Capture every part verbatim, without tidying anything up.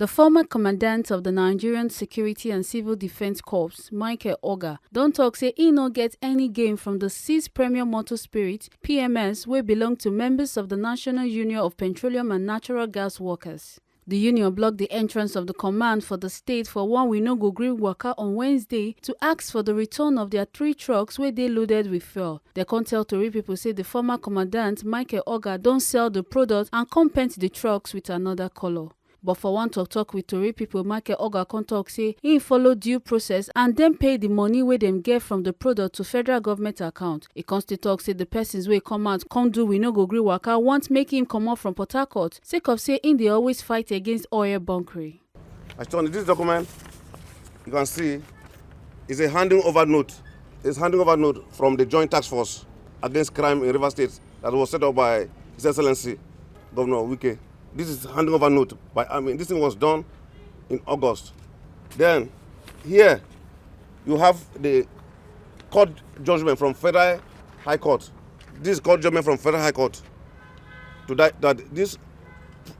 The former commandant of the Nigerian Security and Civil Defense Corps, Michael Oga, don talk say e no get any gain from the seized Premier Motor Spirit, P M S, wey belong to members of the National Union of Petroleum and Natural Gas Workers. The union blocked the entrance of the command for the state for one we no go gree waka on Wednesday to ask for the return of their three trucks wey dey loaded with fuel. Dem come tell tori people say the former commandant, Michael Oga, don sell the product and come paint the trucks with another colour. But for one tok tok with tori people, Michael Oga come talk say he follow due process and then pay the money wey dem get from the product to federal government account. He come still talk say the persons wey come out come do we no go gree waka want make him comot from Port Harcourt sake of say he dey always fight against oil bunkering. As on this document, you can see it's a handing over note. It's handing over note from the Joint Task Force Against Crime in River State that was set up by His Excellency Governor Wike. This is handing over note by, I mean, this thing was done in August. Then here you have the court judgment from Federal High Court. This is court judgment from Federal High Court to that, that this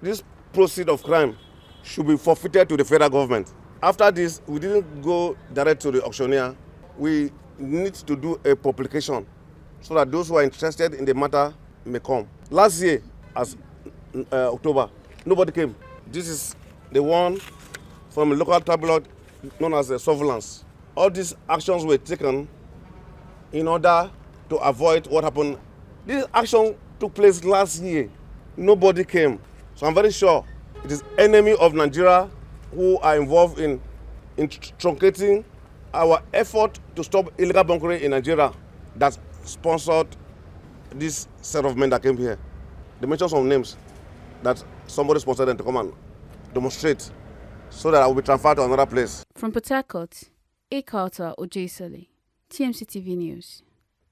this proceed of crime should be forfeited to the federal government. After this, we didn't go direct to the auctioneer. We need to do a publication so that those who are interested in the matter may come. Last year, as uh, October, nobody came. This is the one from a local tabloid known as the Surveillance. All these actions were taken in order to avoid what happened. This action took place last year. Nobody came. So I'm very sure it is enemy of Nigeria who are involved in, in tr- truncating our effort to stop illegal bunkering in Nigeria that sponsored this set of men that came here. They mentioned some names that somebody sponsored them to come and demonstrate so that I will be transferred to another place. From Port Harcourt, Ekalta Ojesele, T M C T V News.